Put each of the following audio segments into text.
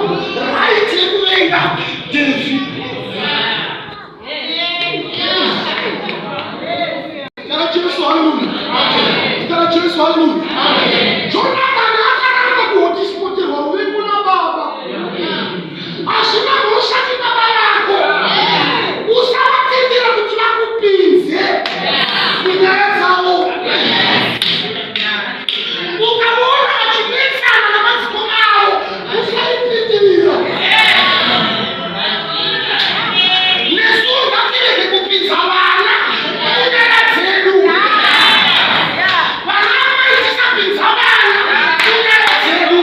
Right yekuvenga David. Zita raJesu, haleluya. Zita raJesu, haleluya. Jonathan akaramba kuhotispoterwa ruvengo nababa. Hazvina mhosva ndibaba vako. Usavatendera kuti vakupinze munyaya dzavo. Ukavaona vachinetsana namadzikoma avo, usaipindirira. Nesuwo ngatirege kupinza vana munyaya dzedu. Vana amai tisapinza vana munyaya dzedu.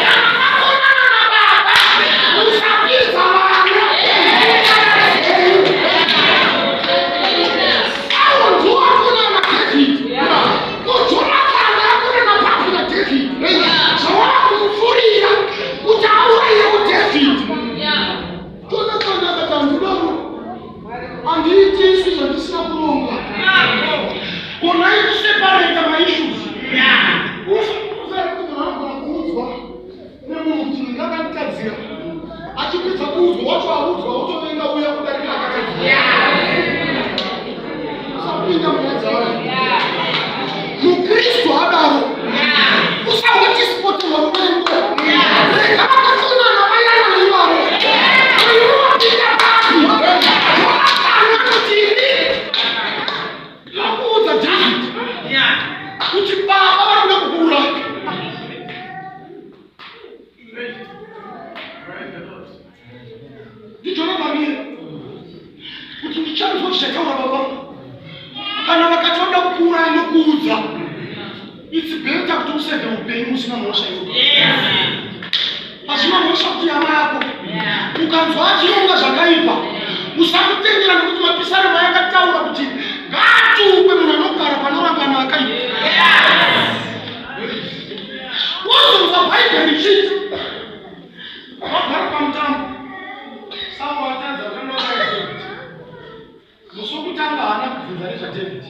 Kana makonana nababa, musapinza vana munyaya dzedu. Sauro ndiwo akonana naDavid. Ko Jonathan akonana papi naDavid? Zvawava kumupfurira kuti aurayewo David. Jonathan akati handidaro, handiitiswi zvandisina kuronga. Konai kuseparata maissues. Usare kuti munhu anogona kuudzwa nemunhu kuti ndinge akanditadzira. Achipedza kuudzwa wacho audzwa wotovenga uya kudarika akatadzira. Usapinda munyaya dzavanhu. MuKristu adaro. Usahotispoterwa ruvengo. Rega vakakonana vayanane ivavo. Iwe wapinda papi? Jonathan anoti ini ndakuudza David kuti baba vari kuda kukuuraya. NdiJonathan iye kuti ndichanzwa zvichataura baba kana vakati vanoda kukuuraya nokuudza. It's better kuti useve upenyu usina mhosva iwe. Hazvina mhosva kuti hama yako ukanzwa achironga zvakaipa usamutendera, nekuti mapisarema yakataura kuti ngaatukwe munhu anogara panorangana akaipa. Wozonzwa Bhaibheri richiti vagara pamutambo, Sauro atadza kutanga uraya David. Musi wokutanga haana kubvunza nezvaDavid.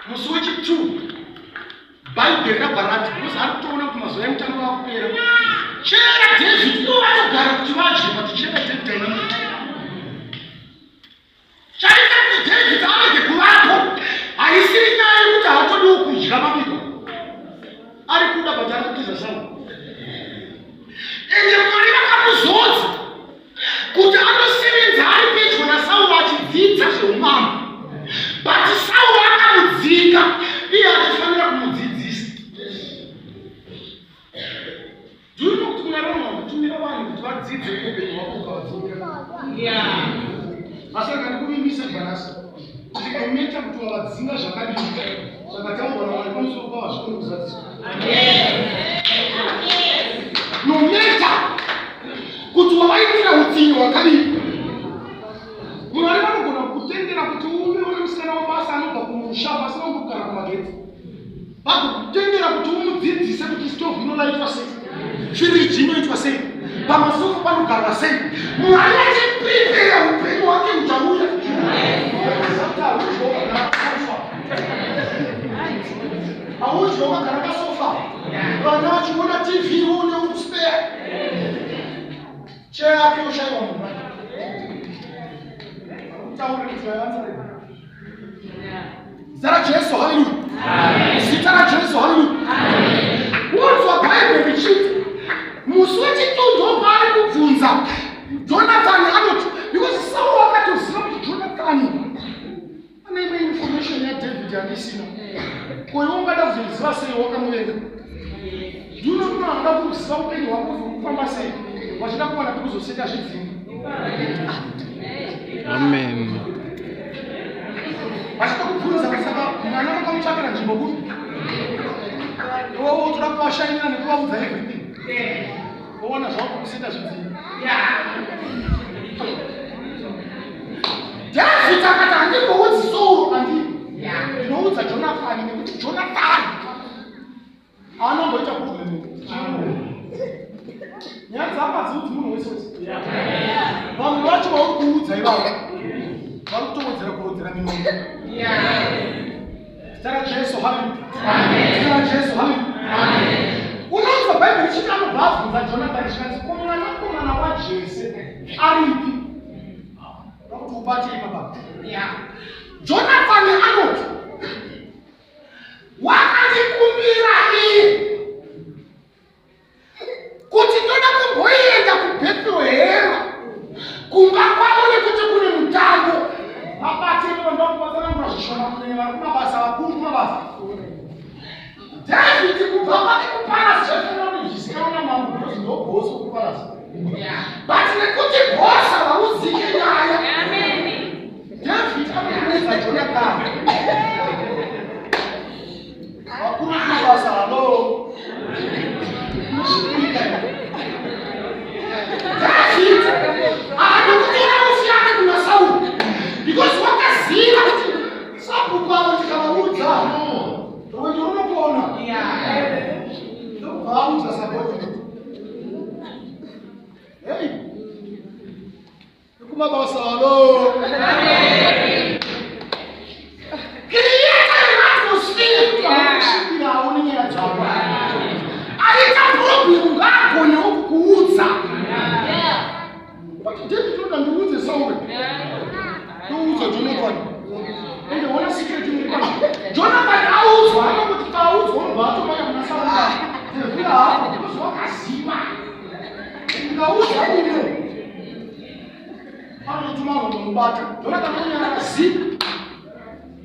Musi wechi2 Bhaibheri rabva rati, because ari kutoona kuti mazuva emutambo akupera, chera David. Ivo vatogara kuti vadye, but chera David haina muti. Chaita kuti David arege kuvapo haisiri nyaya yekuti haatodiwo kudya mabiko, ari kuda, but ari kutiza Sauro. Ende Mwari vakamuzodza kuti anosevenza ari pedyo naSauro achidzidza zveumambo, but Sauro akamudzinga iye achifanira kumudzidzisa. Do you know kuti Mwari vanotumira vanhu kuti vadzidze upenyu hwako ukavadzinga? Asi akandi kuvimbisa bhanasi kuti no matter kuti wavadzinga zvakadii, zvakataurwa naMwari pamusoro pavo hazvikoni kuzadziswa. No matter kuti wavaitira utsinye hwakadii, Mwari vanogona kutendera kuti uve uri musikana webasa anobva kumusha pasina kumbogara kumagetsi, vagokutendera kuti umudzidzise kuti stove inolaitwa sei, firiji inoitwa sei, pamasofa panogarwa sei, Mwari achiprepare upenyu hwake huchauya. Haudyi wakagara pasofa, vana vachiona TV, uone uri kuspare chair yake, ushaiwa mumba. Kutaura kuti vayanzare. Zita raJesu, haleluya. Zita raJesu, haleluya. Wonzwa Bhaibheri richiti musi wechitundu paari kubvunza Jonathan anoti, because Sauro akatoziva kuti Jonathan ane imwe information yaDavid yandisina. Ko iwe ungada kuzoiziva sei wakamuvenga? Ndino kuno anoda kuziva upenyu hwako kuti uri kufamba sei, vachida kuwana pekuzoseta zvidzimba. Amen. Vachida kubvunza kuti saka mwana makamutsvakira nzvimbo kupi, iwe wotoda kuvashainira nekuvaudza everything, wowana zvavo kuseta zvidzimba. David akati handimboudzi Sauro, andi ndinoudza Jonathan, nekuti Jonathan anomboita problem. Nyaya dzako hadziudzi munhu wese wese. Vamwe vacho vauri kuudza ivavo vari kutowedzera kurodzera minondo. Zita raJesu, haleluya. Zita raJesu, haleluya. Unonzwa Bhaibheri richiti anobva ndobva abvunza Jonathan zvikanzi ko mwanakomana waJese aripi? Nokuti ubate ipapa. Jonathan anoti wakandikumbira iye kuti ndoda kumboenda kuBhethlehema kumba kwavo nekuti kune mutambo. Vabate ivo ndokuvatsanangura zvishoma kunyanya vari kumabasa vakuru kumabasa. David kubva kwake kuparasi zvaifanira kuti zvizikanwa namambo because ndobhosi wekuparasi. But nekuti bhosi havauzike nyaya. David anokuudza Jonathan. Vakuru kumabasa halo. David haana kutora mufi yake kuna Sauro because wakaziva kuti sabhuku avo ndikavaudza rwendo runopona. Ndokubva vaudza sabhuku. Hey. Kumabasa halo. Create an atmosphere kuti vanosvikirawo nenyaya dzavo. Aita problem ngaagonewo kukuudza. But David unoda ndiudze Saul. Ndoudza Jonathan. Ende ona secret iri pano. Jonathan audzwa anokuti paaudzwa unobva atomanya kuna Saul. David hapo because wakaziva. Ndikaudza ine. Anotuma vanhu vamubata. Jonathan anonyarara zi.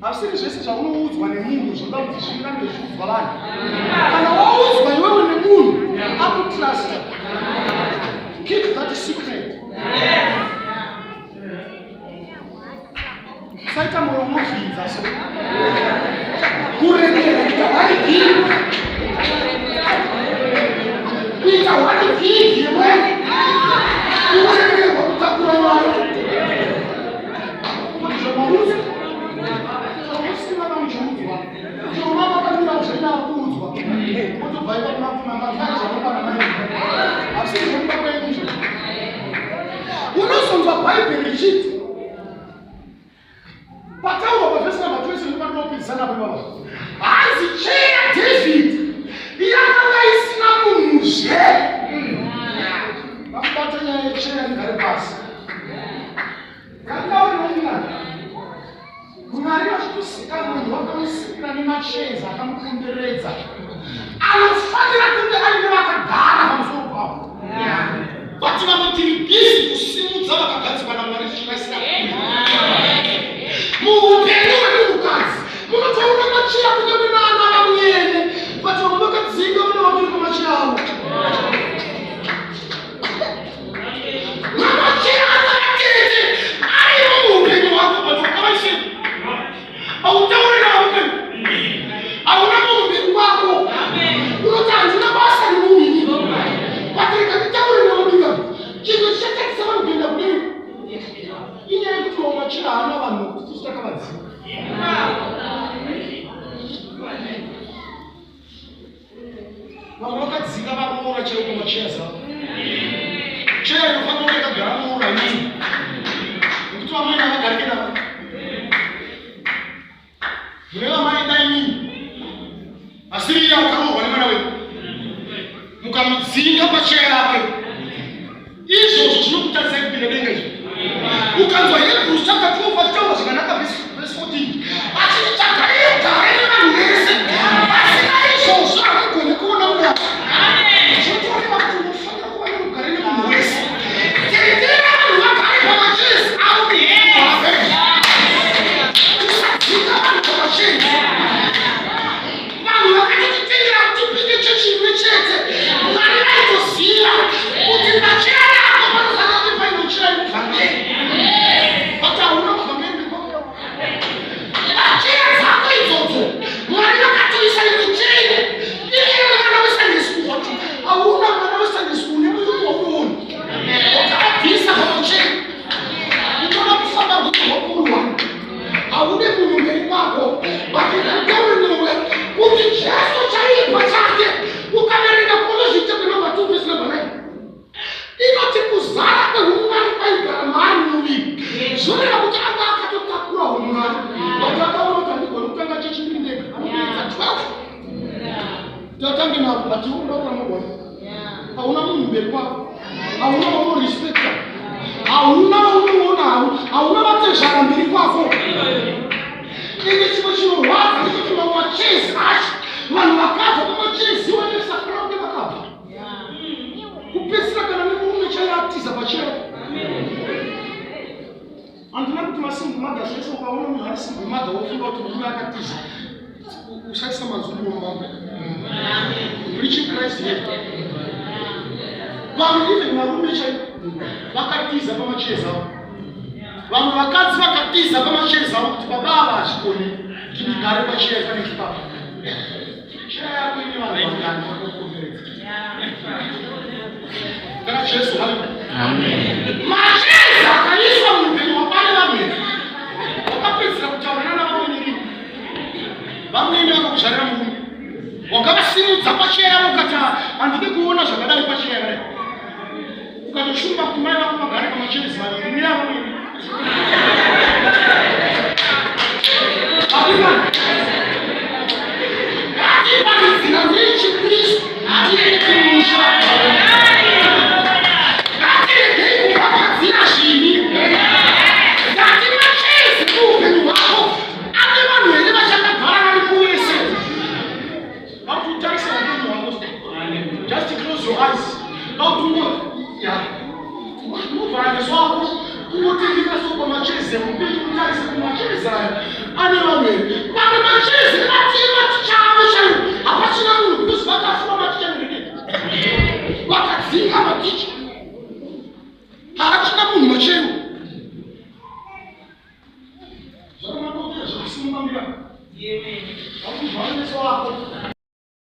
Hazvisiri zvese zvaunoudzwa nemunhu zvinoda kuti zvirambe zvichiudzwa vanhu. Kana waudzwa iwewe nemunhu akutrusta. Keep that secret. Usaita moyo unozvidza so. Kuremera kuita one gig. Kuita one gig yewe. Kuremerwa kutakura iwayo. Kuti zvamaudzwa. Zvausina kamuchiudzwa. Chero mama akamira zvaina akuudzwa. Otobva ipapo makuna makari zvamakwana mai. Hazvisiri zvekuda kwenyu izvo. Unozonzwa Bhaibheri richiti pataurwa pavhesi namba 27 ndopandinopedzisa napo ipapa hanzi cheya David yakanga isina munhuzve. Vakubata nyaya yecheya ndigare pasi. Nganditaure Mwari vachikusika munhu vakamusikira nemachezi akamukomberedza anofanira kunge aine vakagara pamusoro pavo but vamwe tiri busy kusimudza vakagadzikwa naMwari tichivaisira muupenyu hwemunhukadzi munotoona macheya kunyange naana vamwene but vamwe vakadzinga vana vamwene pamacheya avo Mamachira avatete arimo muupenyu hwako but wakavaisei hautauri navo upenyu hauna muupenyu wako unoti handina basa nemunhu inini but rega nditaure navo bika chinhu chichatadzisa vanhu kuenda kudenga inyaya yekuti mamwe machira haana vanhu nokuti tisu takavadzinga. Vamwe vakadzinga varoora chaivo pamachairs avo. Chair inofanira kunge yakagara muroora inini. Nekuti vamweni havagarike navo. Mune vamai dai inini. Asiri iye akaroorwa nemwana wenyu. Mukamudzinga pachair yake. Izvozvo zvinokutarisai kupinda denga izvi. Ukanzwa Hebrews chapter 12 achitaura zvakanaka verse 14. Achiti tsvagai rugare nevanhu vese. Pasina izvozvo hamugoni kuona Mwari. Zvotoreva kuti unofanira kuva nerugare nemunhu wese. Tendera vanhu vagare pamachezi avo. Usadzika vanhu pamachezi. Vanhu vakatitendera kuti tipinde chechi imwe chete. Mwari vaitoziva kuti pachena apo panofanira kuti paine chira yemuvhangeri. But hauna muvhangeri ndiko. mberi kwako, hauna waunorespekta, hauna waunoona, hauna vatezvara mberi kwako. Ende chimwe chinorwadza ndechekuti mamwe machezi acho, vanhu vakabva pamachezi vanesafura kunge vakabva kupedzisira, kana nemurume chaiye atiza pachero. Handina kuti masingle mother zvese. Ukaona munhu ari single mother wofunga kuti murume akatiza, usaisa manzwi muromo mangu. Preaching Christ here. Vanhu, even varume chaivo, vakatiza pamachezi avo. Vamwe vakadzi vakatiza pamachezi avo kuti baba ava hazvikoni kuti ndigare pacheya panenge papa. Cheya yako ine vanhu vangani vakakukomberedza? Kana Jesu, haleluya. Machezi akaiswa muupenyu hwapane vanhu here? Wakapedzisira kutaurana navamwene rini? Vamwene vakakuzvarira murume, wakavasimudza pacheya yavo, ukati, "Handidi kuona zvakadai pacheya yakadai." Ukatoshumba kuti mai vako vagare pamachezi maviri neavamwene. Hakuna. Ngatiparidzira nechikristu, tiende kumusha. Ngatiregei kukapadzira zvivi. Ngati machezi muupenyu hwako ane vanhu here vachakagara vari kuvese? Vakuti utarise upenyu hwako. Just close your eyes. Vakuti ya uvhara meso ako, ungotendeka so pamachezi ekupenyu, utarise kumachezi aya ane vanhu here. Pamwe machezi atema chavo chaivo, hapachina.